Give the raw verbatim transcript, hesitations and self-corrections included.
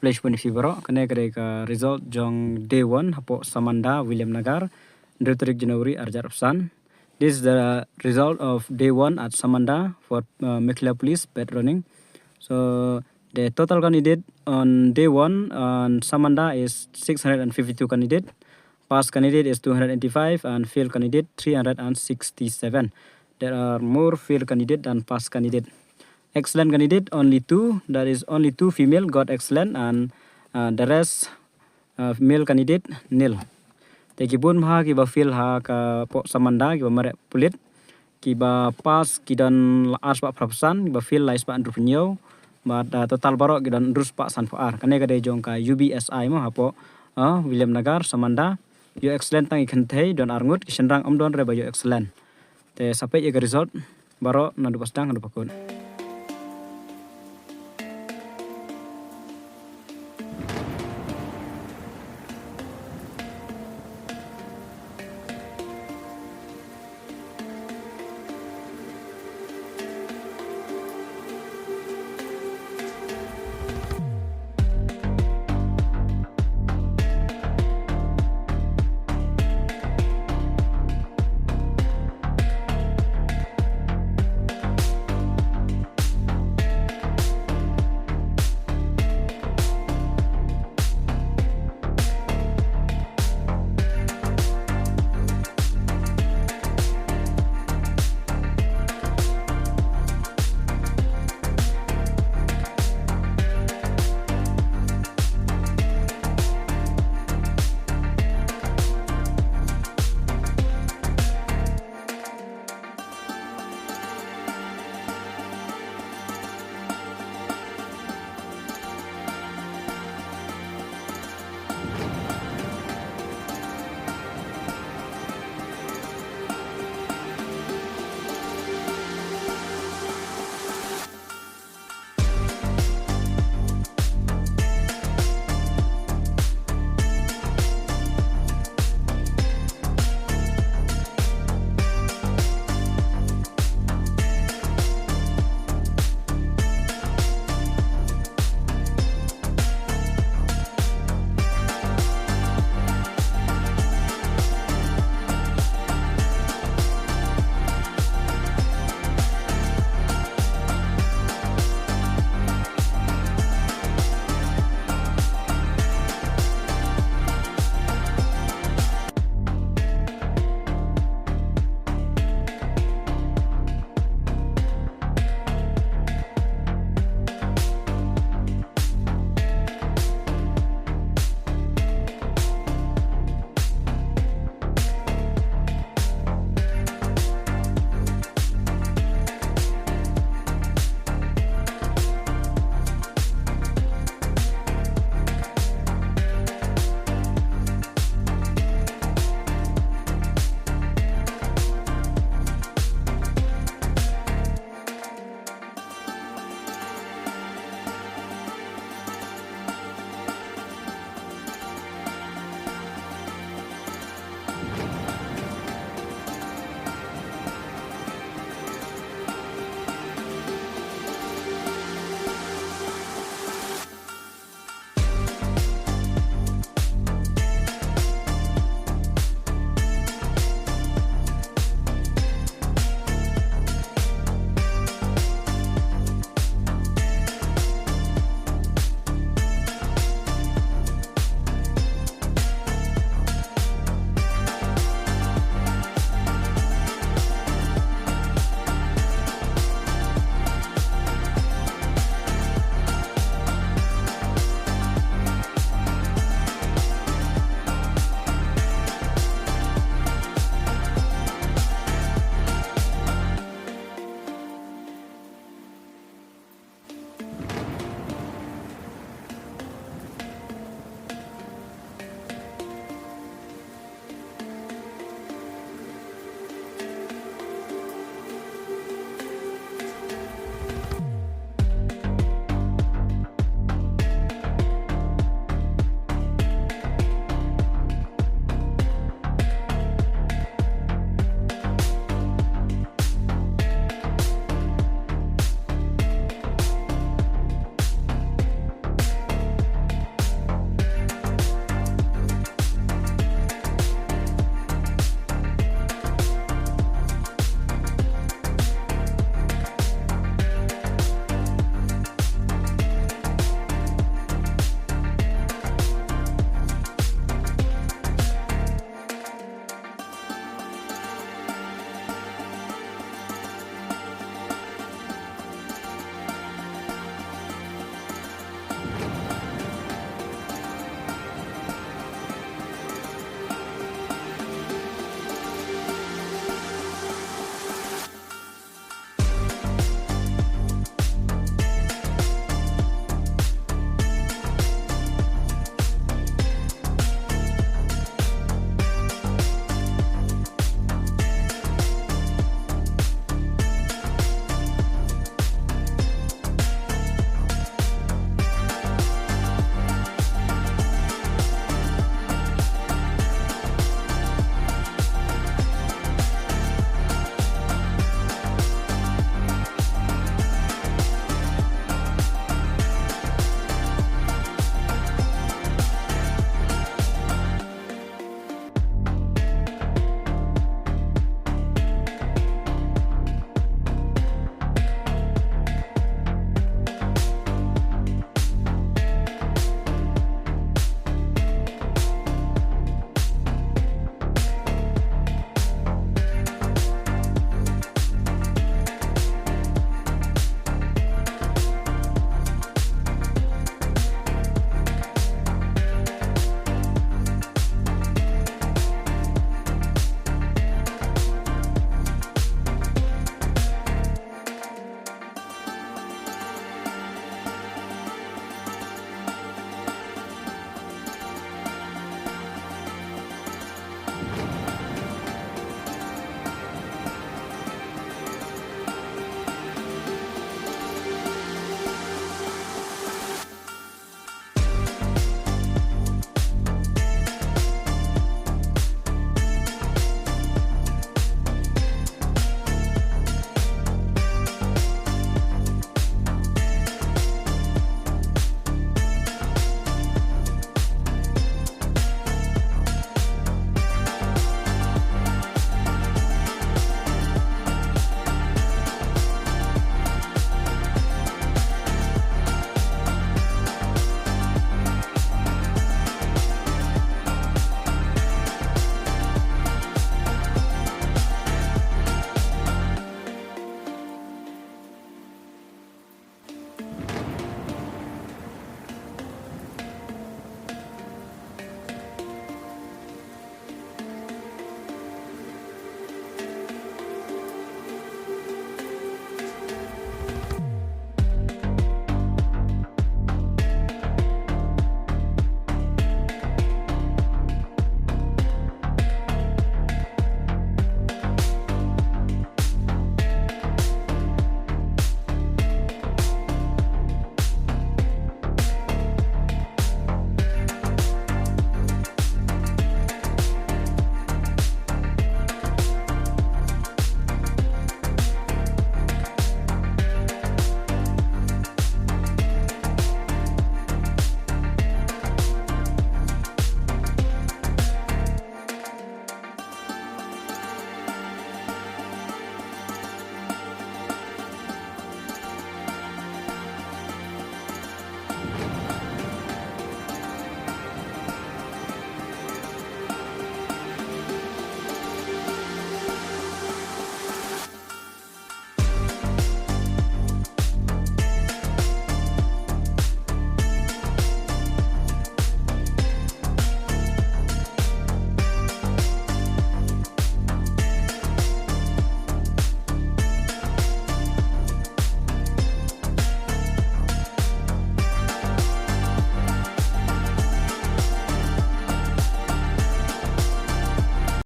Khublei shibun ïa phi baroh. Kane ka dei ka result jong day one hapoh Samanda, Williamnagar, hynriew tarik January arhajar arphew san. This is the result of day one at Samanda for uh, Meghalaya Police paid running. So the total candidate on day one on Samanda is six hundred and fifty-two candidate. Pass candidate is two hundred eighty-five and fail candidate three hundred and sixty-seven. There are more fail candidate than pass candidate. Excellent candidate only two, that is only two female got excellent and uh, the rest uh, male candidate nil. Te ki bun bha kiba fail ha ka poh Samanda kiba mareh pulit, kiba pass ki don arspah phra phew san, kiba fail lai spah hynriew phew hynñiew, bad uh, total baroh ki don hynriew spah san phew ar. Kane ka dei jong ka U B S I mo hapoh uh, Williamnagar, Samanda. Ïoh excellent tang ki kynthei don ar ngut, ki shynrang ym don re ba ïoh excellent. Te sa peit ïa ka result baroh naduh ba sdang haduh ba kut.